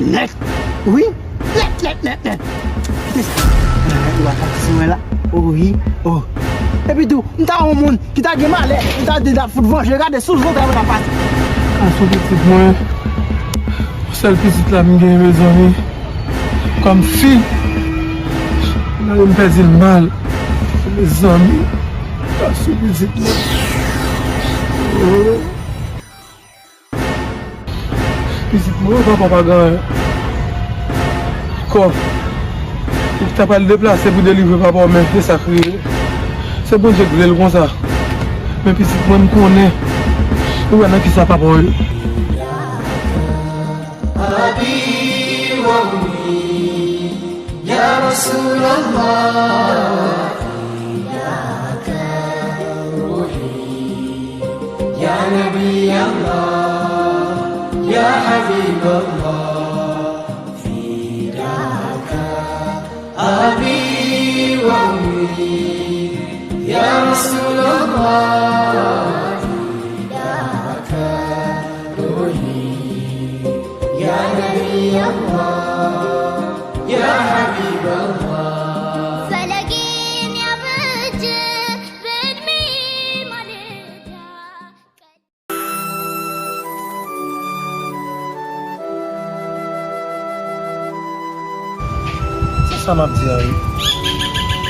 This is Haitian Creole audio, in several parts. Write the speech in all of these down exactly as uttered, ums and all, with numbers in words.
Nèt. Wi. Nèt, nèt, nèt, nèt. Kite sa. Ou atake sou mwen la. Oh, wi. Oh. Epi tou, m ta yon moun ki ta gen malè, m ta di l ap fout vanje, gade sou zòt la mwen ta pase. Kaso pitit mwen, sèl pitit la m gen, mezanmi. Kòm fi, nan m pèdi l mal. Mezanmi, Kaso pitit mwen. Oh. Pitit mwen, papa pa gen anyen. Kò, ou ta pral deplase pou delivre papa w, men se sa k rive. Se Bondye k vle l konsa. Men pitit mwen, m konnen ou wè nan kisa papa w ye. Se sa m ap di a wi.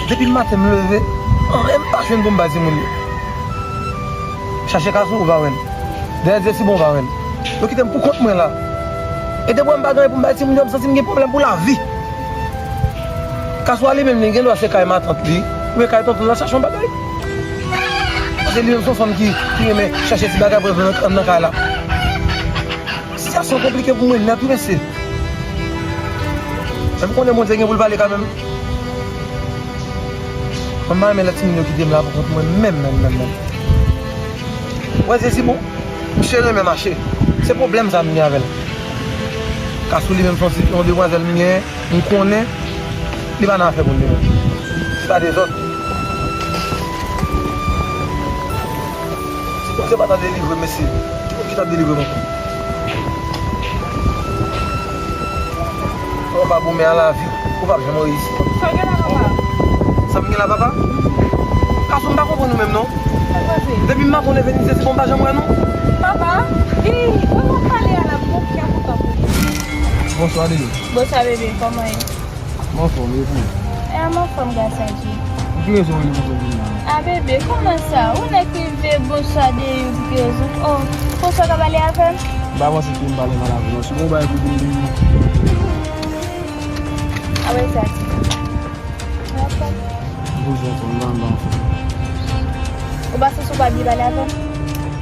Depi maten m leve, anyen m pa jwenn pou m bay timoun yo. Chache Kaso, ou pa wè l. Dèyè Jesibon, ou pa wè l. Yo kite m pou kont mwen la. E depi m pa gen anyen pou m bay timoun yo, m santi m gen pwoblèm pou lavi. Kaso a li menm, li gen dwa se kay matant li, oubyen kay tonton l al chache yon bagay. Paske li menm se yon fanm ki, ki renmen chache ti bagay pou l vle nan, nan kay la. Sitiyasyon konplike pou mwen nèt wi mesye. Men m konnen Bondye gen pou l pale kanmenm. Mwen pa renmen lè timoun yo kite m la pou kont mwen menm, menm, menm, menm. Wè Jesibon, misye renmen mache. Se pwoblèm sa m gen avè l. Kaso li menm se yon ti, yon demwazèl m gen, m konnen li pa nan afè moun li menm. Se pa dezòd. Si Bondye pa ta delivre m, mesye, ki moun ki t ap delivre m ankò? Lè w pa goumen a lavi, ou p ap janm reyisi. Sa w gen la, papa? Sa m gen la, papa? Kaso, m pa konprann ou menm, non. Sa k pase? Depi m maten vini isit, bon, m pa janm wè nou. Papa, ih, mwen m ap pale a la, m bon kè kontan pou ou. Bonswa, bebe. Bonswa, bebe, kòman ye? M anfòm, e pou ou? E, m anfòm, gras a Dye. Pou ki rezon w rele m anfòm kounye a? A, bebe, kòman sa? Ou nèk rive, bonswa de you, pou ki rezon? Oh, François ka pale avè m? M pa panse ke m pale mal avè w non. Si gon bagay pou di m, di m. A, wè sa di. M anfòm. M toujou anfòm, m pa, m pa anfòm. Ou pa santi w pa byen pale avè m?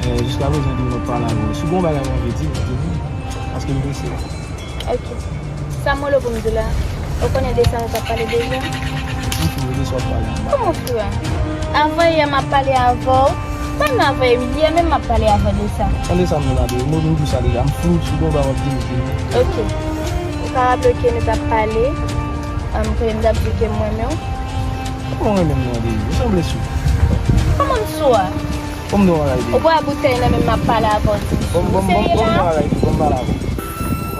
Eh, jiska prezan, m toujou ap pale avè w. Si gon bagay w anvi di m, di m. Paske m prese. Ok. Sa m rele w pou m di w la, ou konnen de sa nou t ap pale deja? M flou de sa w ap pale a. Kòman w flou a? Avan yè m ap pale avè w. Pa nan avan yè, yè menm m ap pale avè w de sa. Tande sa m di w la, bebe. Mwen vin di w sa deja. M flou, si w gen yon bagay w ap di m, di m. Ok. Ou ka raple w ke nou t ap pale, um, ke m t ap di w ke m renmen w? Kòman w renmen m nan, bebe? Ou sanble sou. Kòman m sou a? Ban m di w yon bagay, bebe. Ou bwè boutèy nan men m, m ap pale avè w, di m sou. Ban m, ban m, ban m, ban m di w yon bagay, bebe. Ban m pale avè w.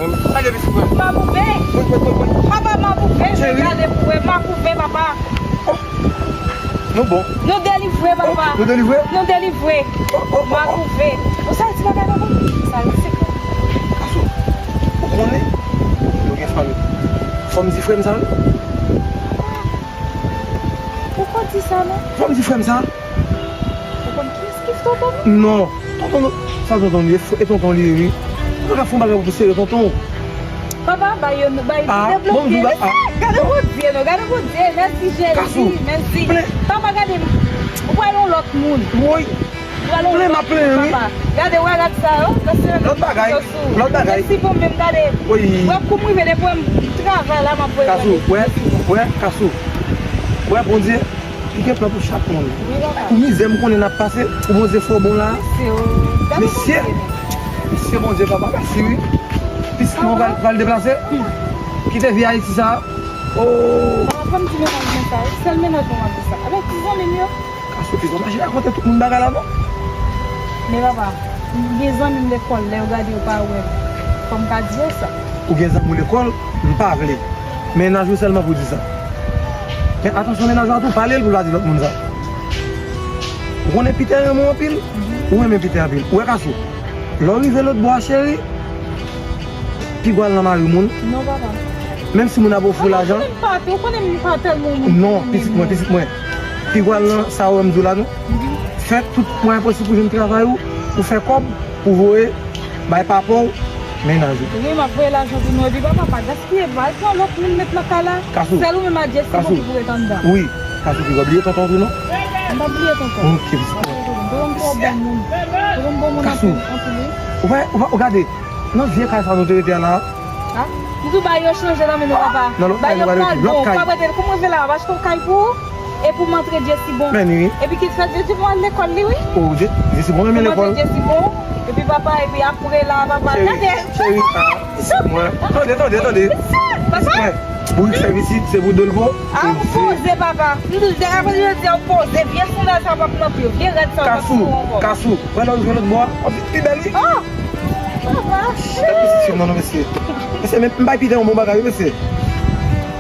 Ban m pale, pitit mwen. M ap ouvè. Mwen, mwen, mwen, mwen. Papa, m ap ouvè. Cheri. Gade pou wè, m ap ouvè, papa. Oh. Nou bon. Nou delivre, papa. Oh, nou delivre? Nou delivre. Oh, oh, oh, oh. M ap ouvè. Ou sa ti bagay la, bon? Sa yon sekrè. Kaso, ou konnen? Nou gen fanmi. Fò m di frè m sa, wi. Ou pa di sa, non? Fò m di frè m sa. Ou konn kiyès ki tonton m? Non. Tonton, non. Sa tonton li ye, e tonton li ye, wi. Ou pa ka fè yon bagay pou serye tonton w. Papa, ba yo, ba yo debloke. Mesye, gade Bondye, non, gade Bondye. Mèsi, Jezi, mèsi. Papa, gade m. Ou pral yon lòt moun. Woy. Plen, m ap plen, wi. Papa, gade, wè rad sa yo. Lòt bagay, lòt bagay. Mèsi pou menm, gade. Wè kou m rive depi m travay la, m ap voye. Kaso, wè, wè, Kaso. Wè, Bondye, li gen plan pou chak moun. Wi, papa. Pou mizè m konnen n ap pase, pou Bondye fè w bon la. Mesye, mesye Bondye, papa, mèsi, wi. Pitit mwen pral, pral deplase. Kite vi Ayiti sa. Oh. Papa, fò m di mennaj mwen sa, wi. Sèl mennaj mwen m ap di sa. Avèk ti zanmi m yo. Kaso, ti zanmi, pa janm rakonte tout moun bagay la, non. Men papa, m gen zanmi m lekòl, lè yo gade yo pa wè m. Fò m ka di yo sa. Ou gen zanmi w lekòl, m pa vle. Mennaj ou sèlman pou di sa. Men atansyon, mennaj ou a tou, pale l pou l pa di lòt moun sa. Ou konnen Pita renmen w anpil, ou renmen Pita anpil. Ou wè Kasou, lè w rive lòt bò a, cheri, pigwa l nan mari moun. Non, papa. Menm si moun ap ofri w lajan. Papa, ou konnen m pa tèlman yon moun. Non, pitit mwen, pitit mwen. Pigwa l nan sa ou wè m di w la, non. Fè tout mwayen posib pou jwenn travay ou, pou fè kòb, pou voye bay papa w, mennaj ou. Wi, m ap voye lajan pou nou, epi papa, pa gaspiye, pa al pran lòt moun met nan kay la. Kasou. Sèl ou menm ak Jesse Bon ki pou ret anndan. Wi, Kasou, pi w pa bliye tonton tou, non? M pa bliye tonton. Ok, pitit mwen. Tonton m twò bon moun. Tonton m bon moun anpil, anpil, wi. Ou pa, ou pa, ou gade, nan vye kay sa nou te rete a la. Ah, m tou ba yo chanje nan men nou, papa. Nan lòt kay nou pral rete, lòt kay. Papa, rete, kòman w fè la, papa, achte yon kay pou ou? E pou m antre Jesse Bon. Men wi. Epi ki fè Jesse Bon al lekòl li, wi. Oh, Je-, Jesse Bon renmen lekòl. Pou m antre Jesse Bon. Epi papa, epi apre la, papa, gade. Cheri, ah, pitit mwen. Tande, tande, tande. Pitit mwen. Bourik sèvis isit, se pou do l bon. Ah, ou poze, papa. M di w, apre jodi a, ou poze. Vye sandal sa p ap nan pye w. Vye rad sa p ap nan pye w ankò. Kasou, Kasou. Wè lè w jwenn lòt bò a, w ap vin pi bèl, wi. Oh! Papa. Gad pitit fi m nan, non, mesye. Mesye, men m bay Pita yon bon bagay, wi, mesye.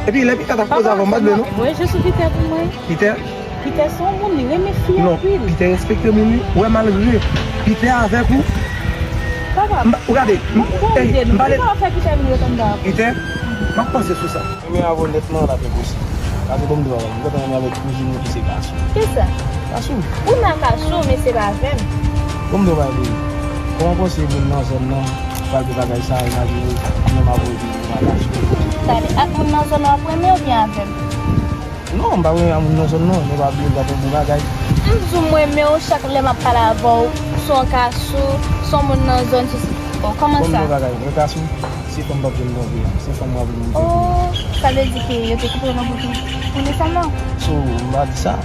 Epi lè Pita t ap koze avè m, m pa t vle, non. Mwen je sou Pita pou mwen. Pita? Pita se yon moun, li renmen fi anpil. Non, Pita respekte moun, wi. Ou wè, malgre Pita avèk ou. Papa, m pa, ou gade, m, m pa vle. Pita fè Pita vin ret anndan. Pita, m ap panse sou sa. Renmen avè w nètman, l ap enposib. Paske bon m di w, m gentan renmen avèk kouzin ou ki se Kasou. Kisa? Kasou. Ou nan Kasou, men se pa avè m. Bon m di w bagay, baby. Kòman w panse moun nan zòn nan pral fè bagay sa, imajine, yon m ap voye pou Kasou? Tande, ak moun nan zòn nan w ap renmen oubyen avè m? Non, m pa renmen ak moun nan zòn nan, men pa bliye m t ap yon bon bagay. M di w m renmen w, chak lè m ap pale avè w, se yon Kasou, se yon moun nan zòn, se, oh, kòman sa? Bon m di w bagay, mwen Kasou. Se fanm p ap janm twonpe a. Se fanm w ap vin twonpe. Oh, sa vle di ke yo te koupe w nan bout ou. Ou ne sa non? So, m pa di sa.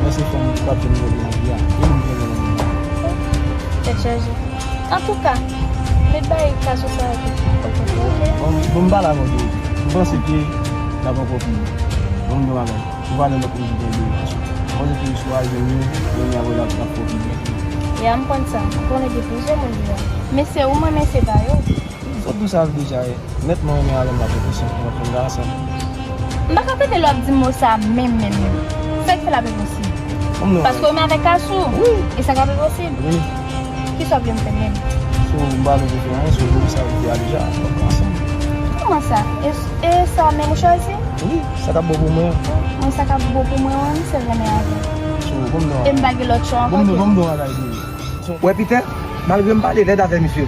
Men se fanm p ap janm twonpe nan vi a. E moun ki renmen nan moun nan. Tèt chaje. Antouka, met bay Kasou sa a tou. Ok, ok. Bon, bon, m pale avè w de. M panse ke l ap ankò pi byen. Bon, m gen bagay. Ou pale lòt moun ki gen de Kasou. M panse ke si w al jwenn yo, jwenn yo avè l ap, ap fè w pi byen. Ya, m konn sa. M konnen gen plizyè moun deja. Men se ou mwen, men se pa yo. Zòt tou sav deja, nètman renmen avè m la pwofesyon pou mwen konn gason. M pa ka tande lè w ap di mo sa a menm, menm, menm. Sa k fè l ap enposib? Paske w renmen avèk Kasou? Wi. E sa k ap enposib? Wi. Kisa w vle m fè menm? So, m pa vle pou fè anyen, so, nou sav deja, nou ap ansanm. Kòman sa? E, e sa menm ou chwazi? Wi, sa k ap bon pou mwen. Mwen, sa k ap bon pou mwen, mwen, se renmen avè w. So, bon, non. E m pa gen lòt chwa ankò ke. Bon, non, bon, non, bagay. Wè Pita, malgre m pale lèd avè misye,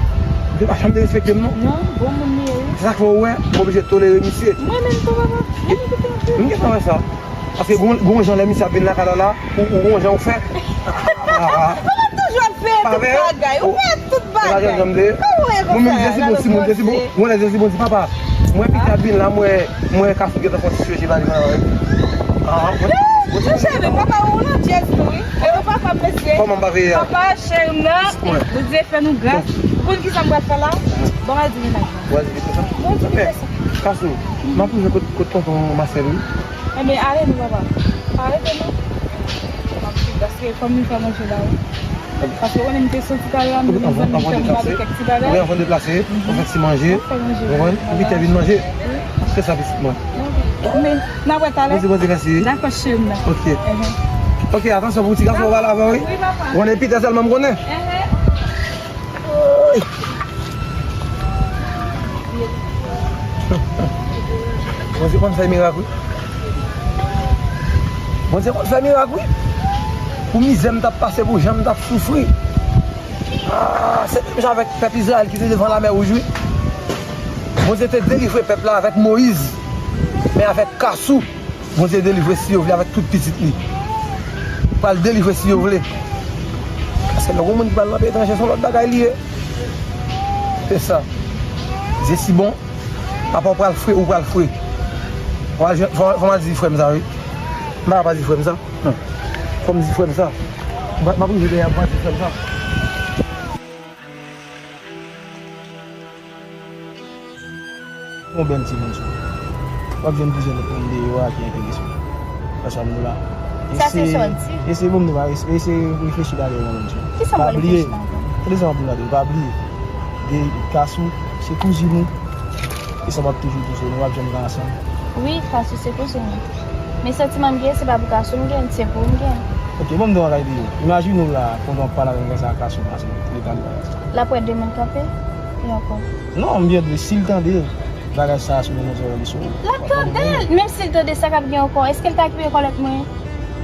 misye pa janm derespekte m non. Non, bon moun li ye wi. Se sa k fè w wè m oblije tolere misye. Mwen menm tou papa, mwen m kite misye. M gentan wè sa. Paske gon, gon jan lè misye ap vin lakay la la, ou, ou gon jan ou fè. Ah, ah. Papa toujou ap fè tout bagay, ou fè tout bagay. Kòman w ye konsa? Mwen menm Jesi bon, si moun Jesi bon, mwen lè Jesi bon di papa, mwen Pita ap vin la, mwen, mwen Kasou gentan fè yon ti chweche pale mwen avè l. Ah, mwen. Non, cheri, papa ou nan Jesi tou wi. E ou papa m mesye. Kòman m pa veye a? Papa Cheri m nan, Bondye fè nou gras. Ou konn kisa m pral fè la? Bon, al di mennaj mwen. Ou al di mennaj mwen? Bon, di mennaj mwen. Kasou, m ap rive kot, kot tonton Masèl wi. Enben, ale non papa. Pa rete non. M ap suiv paske fò m vin fè manje la wi. Paske ou konnen m te soti talè a, m vin zanmi fè m gade kèk ti bagay. Wi, anvan deplase, ou fè ti manje. Ou konprann? Ou kite vin manje. Se sa pitit mwen. Men, n ap wè talè. Mèsi, Bondye, mèsi. Dakò, cheri m nan. Ok. Ok, atansyon pou ti gason w pale avè w, wi. Wi, papa. Ou konnen Pita sèlman m konnen. Bondye konn fè mirak, wi. Bondye konn fè mirak, wi. Pou mizè m t ap pase, pou jan m t ap soufri. Ah, se menm jan avèk pèp Izrayèl ki te devan Lamè Wouj, wi. Bondye te delivre pèp la avèk Moyiz, men avèk Kasou, Bondye delivre si yo vle avèk tout pitit li. Pral delivre si yo vle. Paske lè yon moun ki pral nan peyi etranje, se yon lòt bagay li ye. Se sa. Dye si bon, apa w pral fre, ou pral fre. Fò m al jwenn, fò, fò m al di frè m sa, wi. M pa ka pa di frè m sa. Non. Fò m di frè m sa. M pa, m ap rive dèyè a, m ap di frè m sa. Yon bèl timoun sou. W ap jwenn plizyè lòt moun deyò a ki enterese w. Sa sa m di w la. Sa se sa w di. Eseye pou m di w, eseye reflechi gade yon moun sou. Kisa m pral reflechi la ankò? Tande sa m ap di w la, pa bliye. De Kasou, se kouzin ou. Sa w ap toujou touche nou, w ap janm ka ansanm. Wi, Kasou, se pou sou mwen. Men santiman m gen, se pa pou Kasou m gen, se pou ou m gen. Ok, ban m di w yon bagay, Deo. Imajine w la, pandan w ap pale avè m konsa, Kasou pase, li tande bagay sa. L ap wè demen kanpe, e ankò. Non, m byen di, si l tande bagay sa sou rezo sosyo yo, li sou. L ap tande l, menm si l tande sa k ap gen ankò, èske l ta kite kòlèt mwen?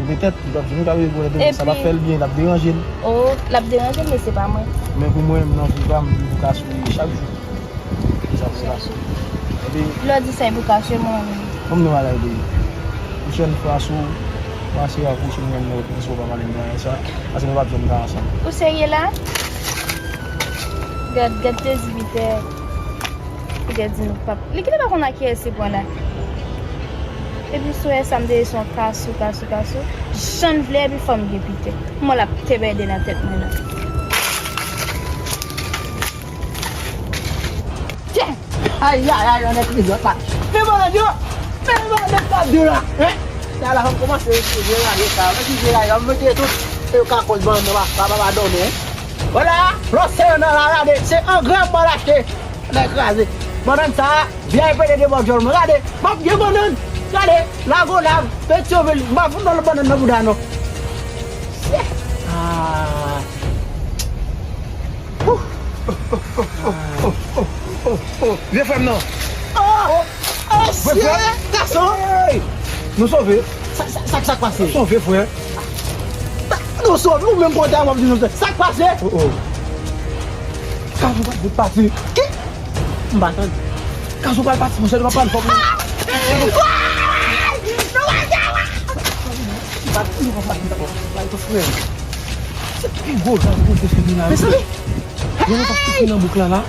Petèt, li p ap janm ka kite kòlèt mwen, sa p ap fè l byen, l ap deranje l. Oh, l ap deranje l, men se pa mwen. Men pou mwen, nan vi pa m, m pou Kasou chak jou. Sa pou sa. Epi lè w di sa, e pou Kasou, mwen menm. Ban m di w bagay, Deo. Pwochèn fwa, si w pase apwoche m, menm lè w panse w pa pale m bagay sa, paske nou p ap janm ka ansanm. Ou serye la? Gad, gad Dezi Pitè. Pitè di nou p ap. Li genlè pa konn a kiyès li pran la. Epi sou sa m te son Kasou, Kasou, Kasou. Jan l vle, epi fò m gen Pitè. Kòman l ap tebède nan tèt mwen la? Tchè! Ay, ay, ay, anèk rizòt la. Men bannann yo! Men bannann pa de la! Hein? Sa la, fò m kòmanse vye raje sa. Mwen ki vye raje, mwen mete tout e kakòz bannann nan pa, pa, pa, pa dòmi, hein? Vwala! Lòt se nan la, gade, se angrè m al achte. Anèk kraze. Bannann sa, V I P de debò djòl mwen. Gade, m ap gen bannann. Gade, Lagonav, Petyonvil, m pa fout nan lòt bannann nan bouda non. Ah. Vye frè m nan. Oh! Oh, vye frè m. Gason! Hey! Nou sove. Sa, sa, sa, sa k pase? Nou sove, frè. Nou sove, ou menm kontan, w ap di nou sove. Sa k pase? Oh, oh. Gason, w ap pati. Ki? M pa tande. Gason pral pati, monchè, nou pa pral fò. Frè. Se pi gwo jan pou te fini la. Mezanmi! Yo nou t ap soti nan bouk la la.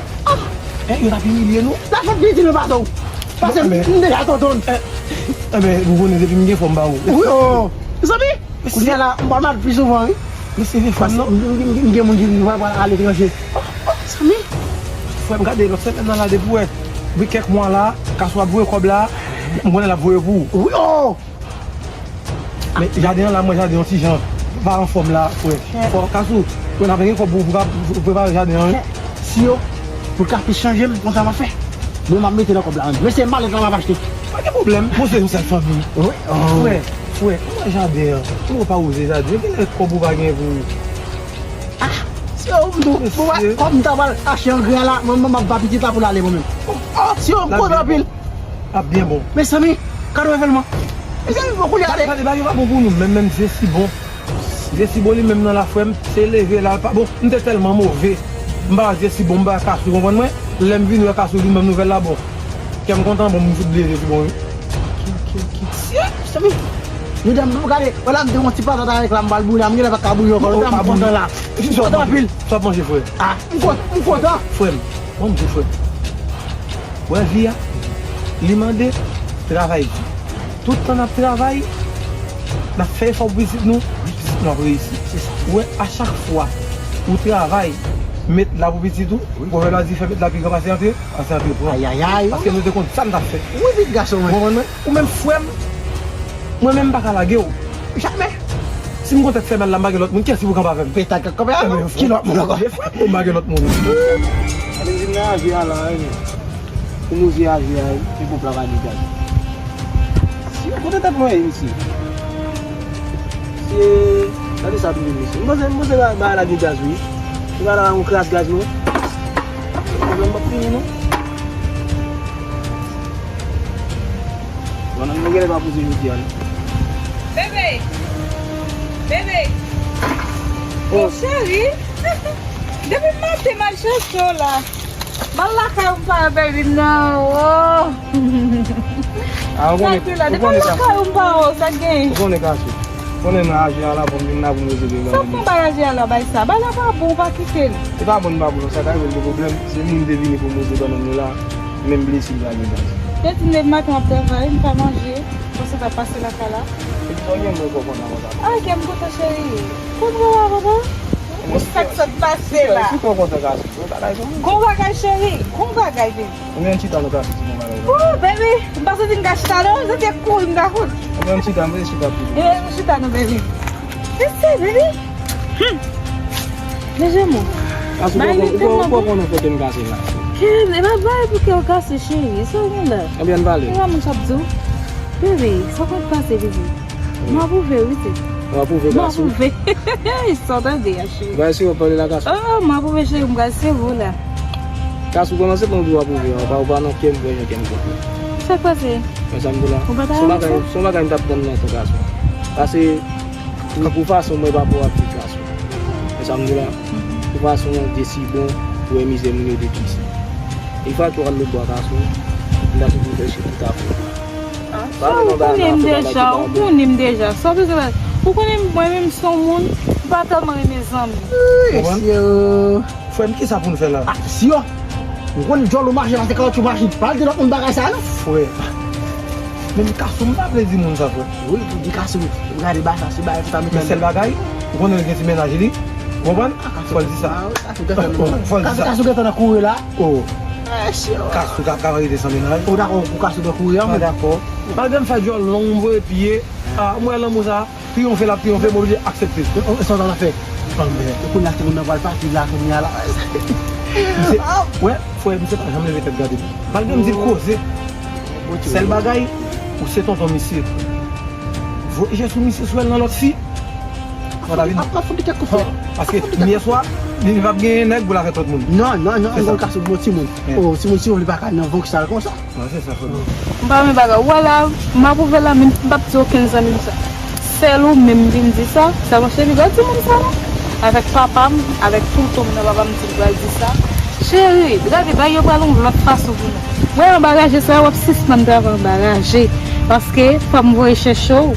Hein, yo t ap imilye nou. La fèt piti nou pase w. Pase m deja tonton. Enben, ou konnen depi m gen fò m ba ou. Wi, oh. Mezanmi! Kounye a la, m pral mal pi souvan, wi. Men se vye fanm, non? M gen moun ki pral aletranje. Mezanmi! Frè m, gade, lòt semèn nan la, depi w wè, depi kèk mwa la, Kasou ap voye kòb la, m konnen l ap voye pou ou. Wi, oh! Men jaden an la, mwen jaden an ti jan pa anfòm la, frè. Fò Kasou, pou n ap gen kòb pou, pou ka prepare jaden an, wi. Si yo, pou l ka plis chanje m, konsa m ap fè. Bon, m ap mete nan kòb la, men se malèt la m ap achte. Pa gen pwoblèm, bon, se yon sèl fanmi. Wi, oh. Frè, frè, mwen jaden an, ou pa woze jaden, genlè kòb ou pa gen pou. Ah, si yo, m tou, bon, wè, kòb m ta pral achte angrè a la, mwen, mwen, m ap ba pitit la pou l ale mwen menm. Oh, si yo, m kontan anpil. L ap byen bon. Mezanmi, kado evenman. Mezanmi, bon, kounye a, gade, gade, bagay yo pa bon pou nou, menm, menm Jesibon. Jesibon li menm nan la, frè m, se leve la, l pa bon. M te tèlman move. M pa Jesibon, m pa Kasou, konprann mwen? Lè m vin wè Kasou, li menm nouvèl la bon. Kè m kontan, bon, m fout bliye Jesibon, wi. Ok, ok, ok. Sye, mezanmi. Medam, nou gade, wè la, m te yon ti patat avèk la, m pral boule, m genlè pa ka boule ankò, medam, m kontan la. M kontan anpil. Sa w ap manje, frè? Ah, m kontan, m kontan. Frè m, bon, m di frè m. Wè vi a, li mande travay di. Tout tan n ap travay, n ap fè efò pou pitit nou, pitit nou ap reyisi. Se sa. Ou wè, a chak fwa ou travay, met la pou pitit ou, pwovèb la di, fè met la pi gran pase antre, pase antre pran. Ayayay. Paske nou te konn sa n t ap fè. Wi, pitit gason mwen. Ou konprann mwen? Ou menm frè m, mwen menm m pa ka lage w. Jamè. Si m gon tèt fè mal la, m pa gen lòt moun, kiyès ki pou kanpe avè m? Petèt kanpe avè m. Ki lòt moun ankò? Frè m, m pa gen lòt moun. Ann vin nan avi a la, wi. Pou nou di avi a, wi. Li pou pla pa di gaz. Si, kote tèt mwen ye, misye? Misye, gade sa tounen, misye. M panse, m panse ba, ba la gen gaz, wi. Se pa la yon kras gaz, non. Mwen menm m ap fini, non. Bon, nou genlè pa poze jodi a, non. Bebe! Bebe! Oh. Mon cheri! Depi maten m al chèche w la. M al lakay ou m pa wè baby m nan. Oh! Ah, ou konnen, sa ki la? Depi m al lakay ou m pa wè w, sa k genyen? Ou konnen Kasou. Konnen nan aje a la pou m vin la pou m rezoud yon bagay. Sa w fè bay aje a la bay sa? Bagay la pa bon, ou pa kite l. Se pa bon, pa bon, sa ka rive l gen pwoblèm. Se li m te vini pou m rezoud bannann nou la. Menm blesi li pa gen gaz. Yo di m depi maten w ap travay, m pa manje. Bon, se ta pase lakay la. Epi sa w gen mwen konprann nan konsa. Ah, kè m kontan cheri. Konpran la, papa. Bon, sa k sot pase la? Si w kontan, Kasou, se yon bagay pou mwen. Gon bagay, cheri. Gon bagay, baby. Ann chita, nou ka fè ti bon bagay la. Oh, baby, m pa santi m ka chita non, m santi e kouri m ka kouri. Ann chita, m vle chita pi. Eh, nou chita non, baby. Mèsi, baby. Hmm. Mes amours. Baby, ou pa konnen kote m kase la. Ok, E pa bay pou kè w kase, cheri. Sa w gen la? Ebyen, n pale. E pa moun k ap di w. Bebe, sa konn pase, bebe. M apwouve, wi, ti. M apwouve, m gason. Apwouve. Sa w tande a, cheri? Bay si w ap pale la, gason. Oh, m apwouve, cheri, m pral sere w la. Gason, kòmanse pran pou w apwouve, an. Pa, ou pa nan kè m, premye kè m pran. Sa k pase? Men sa m di w la. Ou pa ta renmen sa? Se yon bagay, se yon bagay m t ap tann lontan, gason. Pase, pou, pou fason mwen pa pou w ap viv, gason. Men sa m di w la. Pou fason Dye si bon, pou wè mizè moun yo depi isi. Yon fwa ke w al lòtbò a, gason, m ta toujou fè chif pou ta fè. Ah, sa ou konnen m deja, ou konnen m deja. Sa w bezwen fè? Ou konnen mwen menm se yon moun, m pa tèlman renmen zanmi. Wi, mesye. Frè m, kisa pou n fè la? Ah, si yo. Ou konn djòl ou mache, pase kawotchou machin. Pa al di lòt moun bagay sa, non. Frè. Men Kasou, m pa vle di moun sa, frè. Wi, pou di Kasou, gade bagay sa, se bagay ki pa mete. Men sèl bagay, ou konnen l gen ti mennaj li. Ou konprann? Fò l di sa. Fò l di sa. Kasou gentan nan kouri la. Oh. Kasou ka, ka rete san mennaj. Ou dakò pou Kasou nan kouri an? Mwen dakò. Malgre m fè djòl long, m voye pye. Ah, m wè lanmou sa. Triyonfe l ap triyonfe, m oblije aksepte. E sa w ta fè? Anmè. E kounye a, timoun nan pral pati la, kounye a la. Misye, wè, frè, misye pa janm leve tèt gade m. Malgre m di l koze, sèl bagay, ou se tonton misye. Voye je sou misye, sou l nan lòt fi. Mwen ta vin. Ap fout de tèt kou frè. Paske yè swa, li p ap genyen nèg pou l avèk lòt moun. Non, non, non, m konn Kasou bon timoun. Oh, timoun, timoun, li pa ka nan von ki sa l konsa. Mwen se sa fò. M pa renmen bagay. Ou wè la, m apwouve la, men m p ap di okenn zanmi m sa. Sèl ou menm vin di sa, sèlman cheri, gade timoun sa non. Avèk papa m, avèk tonton m nan, papa m di l pral di sa. Cheri, gade, bagay yo pral yon lòt fason pou nou. Wè anbaraje sa, w ap sispann travay anbaraje. Paske fò m voye chèche w.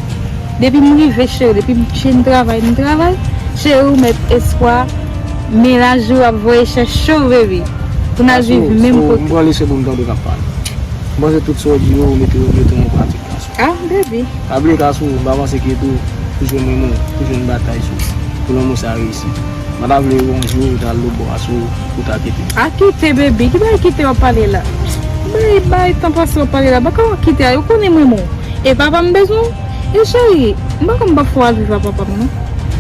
Depi m rive, cheri, depi m fin travay, m travay. Cheri, ou mèt espwa, mennaj ou ap voye chèche w, baby. Pou n al viv menm kote. M pral lese pou m tande w k ap pale. M panse tout sa w di yo, ou mete yo, mete yo an pratik, Kasou. Ah, baby. Pa bliye, Kasou, m pa panse ke tou, pou jwenn renmen w, pou jwenn batay sou, pou lanmou sa reyisi. M pa ta vle yon jou ou ta al lòtbò a sou, ou ta kite m. A kite, baby, ki bay kite w ap pale la? Bay, bay, tan pase w ap pale la, baka w kite a, yo konnen m renmen w. E papa m bezwen w. E cheri, m pa konn m p ap fè w al viv a papa m non.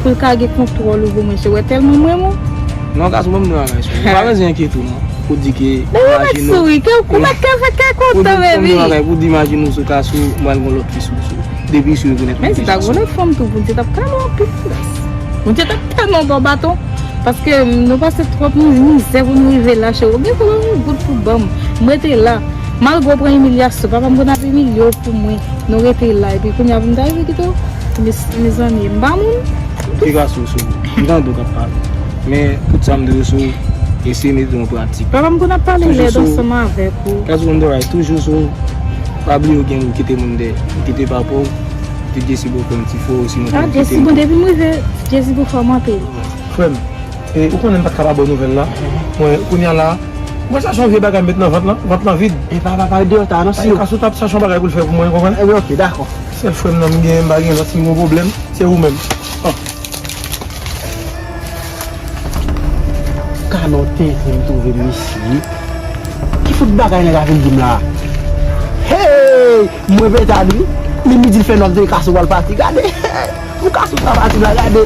Pou l ka gen kontwòl ou pou mwen, cheri, wè tèlman m renmen w. Non, Kasou, ban m di yon bagay, cheri. Ou pa bezwen enkyete w non. Pou di ke. Baby, ou mèt souri, kè ou mèt kè fè kè kontan, baby. Pou di imajine w sou Kasou, m pral gon lòt fi sou, sou. Depi sou yo konèt. Men si ta gon lòt fanm tou, Bondye t ap kalme w anpil. Bondye t ap kalme w ba w baton. Paske nou pase twòp mi-, mizè pou nou rive la, cheri. Ou gen pou yon goud pou ban m. M rete la. Malgre w pran imilyasyon, papa m konn ap imilye w pou mwen. Nou rete la. Epi kounye a pou m ta rive kite w. Mes, mezanmi, m pa moun. Ki Kasou, sou. M tande w k ap pale. Men, tout sa m di w sou, eseye mete w an pratik. Papa m konn ap pale lèd ansanm avèk ou. Kasou, m di w, toujou sou, pa bliye w gen, ou kite moun dèyè. Ou kite papa w, kite Jesi pou fè yon ti fò, sinon pou kite m. Ah, Jesi, bon, depi m rive, Jesi pou fè m anpil. Frè m, e, ou konnen m pa t ka pa ba w nouvèl la. Mwen, kounye a la, mwen chache yon vye bagay m met nan vant lan, vant lan vid. E pa, pa, pa deyò ta non, si. Kasou t ap chache yon bagay pou l fè pou mwen, ou konprann? Ebyen, oke, dakò. Sèl frè m nan m gen, m pa gen lòt, si m gen yon pwoblèm, se ou menm. Oh. Kanòte pou m twouve misye. Ki fout bagay nèg la vin di m la? Hey! Mwen peta li. Li midi l fè nòt de Kasou pral pati. Gade! Pou Kasou pral pati la, gade!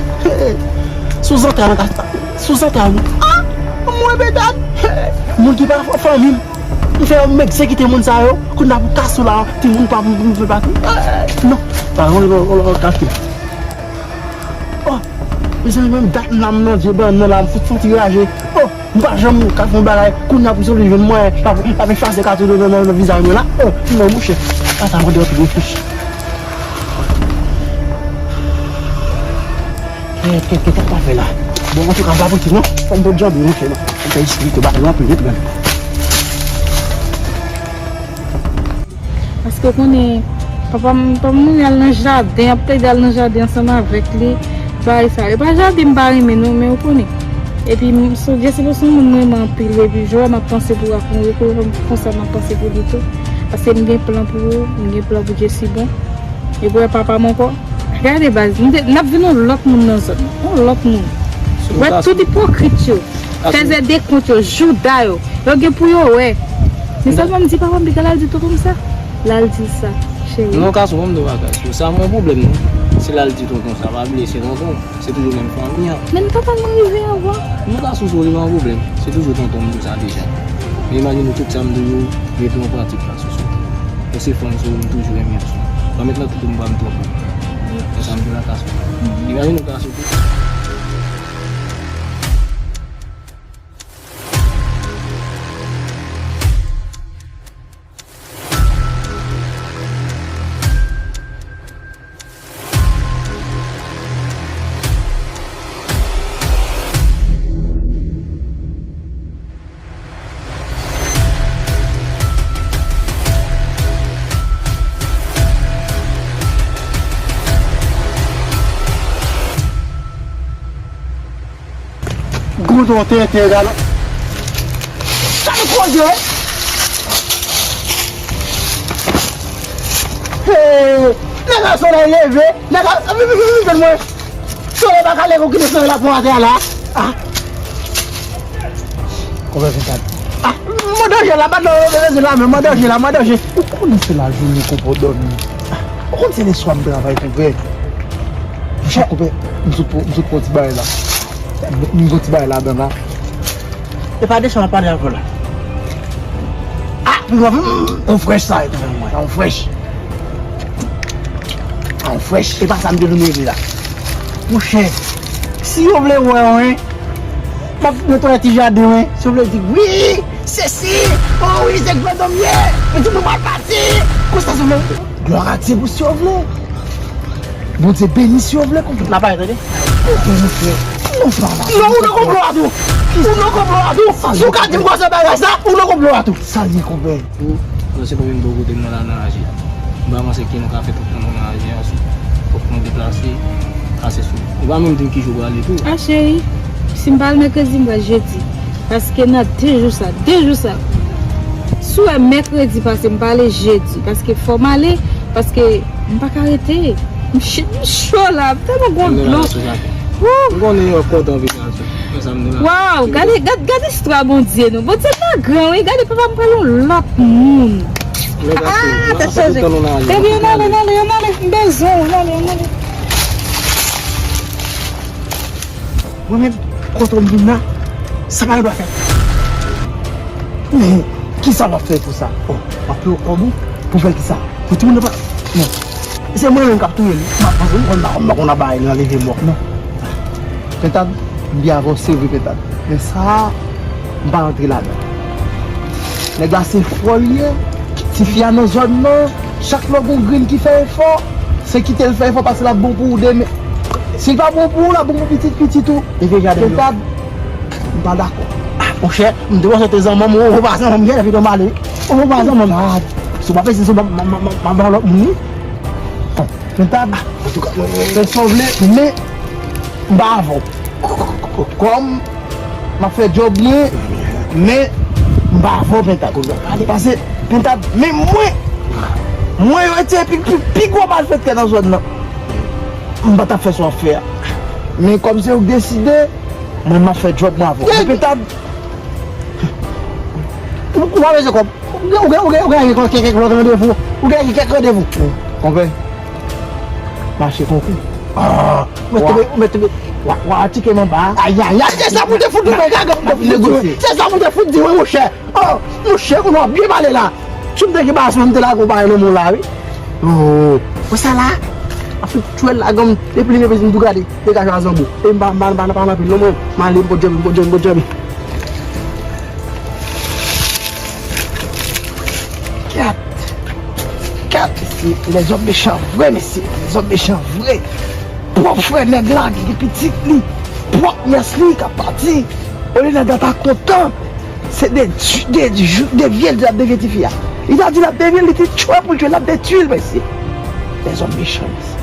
Sou zantray mwen Kasou. Sou zantray mwen. Ah! Mwen peta! Moun ki pa fanmi m. M fè yo m egzekite moun sa yo. Kounye a pou Kasou la, timoun pa pou m fè pati. Non. Pa yon kalkil. Oh, mezanmi, menm dat m la, m nan je bann nan la, m fout santi raje. Oh, m pa janm ka fè yon bagay. Kounye a pou sòti jwenn mwen, avèk fase kato nan, nan, nan vizaj mwen la. Oh, non, monchè. Sa, sa mande anpil reflechi. Kèt, kèt, kèt, sa pa fè la. Bon, antouka, m pa poti, non. Fò m pot janbe, monchè, non. Fò m fè espirityèl, bagay yo anpil, wi, tibèl. Paske w konnen, papa m, papa m mouri al nan jaden, ap plede al nan jaden ansanm avèk li, bagay sa. E pa jaden m pa renmen non, men ou konnen. Epi, m, Dye se pou se yon moun m renmen anpil, epi jodi a m ap panse pou, pou, pou, konsa m ap panse pou li tou. Paske m gen plan pou ou, m gen plan pou Dye si bon. E pou wè papa m ankò. Gade baz, n te, n ap vin yon lòt moun nan zòn. Yon lòt moun. Wè tout ipokrit yo. Fèzè de kont yo, jouda yo. Yo gen pou yo wè. Men sèlman m di papa m, piga l al di tonton m sa. L al di l sa, cheri. Non, gason, ban m di w bagay. Sou sa, mwen pwoblèm non. Si l al di tonton sa, pa bliye se tonton. Se toujou menm fanmi an. Men papa m rive anvan. Non, gason, sou li pa yon pwoblèm. Se toujou tonton m di w sa deja. Imajine w tout sa m di w yo rete an pratik la sou sou. Ou se fanm sou ou, m toujou renmen w sou. Ban m met nan tout ou m pa m twòp. Nan sa m di w la ka sou. Imajine w ka sou. Goudon tenten gala. Sa nou koze? Hey, nèg la solèy leve, nèg la, vin, vin, vin, vin jwenn mwen. Solèy pa ka leve, ou kite solèy la pran atè a la. Ah. Konpè Pentad. Ah, mwen danje la, pa nan mwen danje la, men mwen danje la, mwen danje. Ou konnen se lajounen konpè w dòmi. Ou konn se leswa m travay konpè. Monchè konpè, m sot pran, m sot pran ti bagay la. M gon ti bagay ladan la. E pa de sa m ap pale avè w la. Ah, m gon frèch sa e konpè mwen, yon frèch. Yon frèch, e pa sa m te vin regle la. Monchè, si yo vle wè w, wi, m ap netwaye ti jaden, wi. Si yo vle di, wi, sesi, oh wi, se grandanm ye, men ti moun mal pati. Konsa se vle. Glwa a Dye pou si yo vle. Bondye beni si yo vle konpè. N ap ale tande. Konpè monchè. Non pa la. Non, ou nan konplo a tou. Ou nan konplo a tou. Si w ka di m konsa bagay sa, ou nan konplo a tou. Sa l ye konpè? Ou, non, se mwen menm bò kote m nan la nan aji a. M pa panse ke nou ka fè tout tan nou nan aji a sou. Fòk nou deplase, pase sou. Ou pa menm di m ki jou w prale tou. Ah cheri, si m pa al mèkredi, m pral jedi. Paske nan de jou sa, de jou sa, si w wè mèkredi pase, m pa ale jedi, paske fò m ale, paske m pa ka rete. M ch-, m cho la, m tèlman gon dlo. M konnen yo kontan vin aji. Waw, gade, gade, gade istwa Bondye nou. Bondye pa gran, wi. Gade papa m pral yon lòt moun. Ah, tèt chaje. Ebyen, ann ale, ann ale, ann ale. M bezwen w, ann ale, ann ale. Mwen menm, kote w m vin la, sa pa gen dwa fèt. Men, kisa w ap fè pou sa? Oh, w ap peye w kòb ou pou fè kisa? Pou timoun nan pa. Non. Se mwen menm k ap touye li. M ap panse m konn ba, m konn ap ba li nan leve mò. Non. Pentad, m byen avè w, se vre Pentad. Men sa a, m pa rantre ladan. Nèg la se fò l ye. Tifi a nan zòn nan, chak lè w gon grenn ki fè efò, se kite l fè efò paske l ap bon pou ou demen. Si l pa bon pou ou, l ap bon pou pitit pitit ou. Leve jaden yo. Pentad, m pa dakò. Ah, monchè, m te panse w te zanmanm, ou pa zanmanm, gen lè vide w m ale. Ou pa zanmanm. Si w pa fè si, si w pa, m, m, m, m, m ap ba w lòt moun, wi. Pentad, fè sa w vle, men m pa avè w. Kòm m ap fè djòb mwen, men m pa avè w, Pentad. Pase, Pentad, men mwen, mwen yo te pi, pi, pi gwo malfektè nan zòn nan. M pa t ap fè sa w ap fè a. Men kòm se ou k deside, mwen m ap fè djòb mwen avè w. Men Pentad, ou, ou pa bezwen kòb. Ou gen, ou gen, ou gen, ou gen kèk, kèk lòt randevou. Ou gen kèk randevou. Konpè, mache konkou. Ah, ou mèt tonbe, ou mèt tonbe. Wa, wa, atike m anba. Ayayay, se sa pou te fout di, men gaga pou te fout di, wi. Se sa pou te fout di, wi, monchè. Oh, monchè, kounye a w ap byen pale la. Si m te gen baz mwen, m te lage yon bagay nan men w la, wi. Oh, wè sa la? Afrik tchwèl la, gòm, depi li gen bezwen m tou gade, degaje a zanbo. E m pa, m pa, m pa, m pa nan pil non, mwen. M ale, m pot djòbe, m pot djòbe, m pot djòbe. Gad. Gad, mesye. Lèzòm mechan vre, mesye. Lèzòm mechan vre. Pwòp frè nèg la ki gen pitit li. Pwòp nyès li k ap pati. Olye nèg la ta kontan. Se de, de, de vye l ap devye tifi a. Li ta di l ap devye l, li te tchwe pou l tchwe l, l ap detwi l, mesye. Lèzòm mechan, mesye.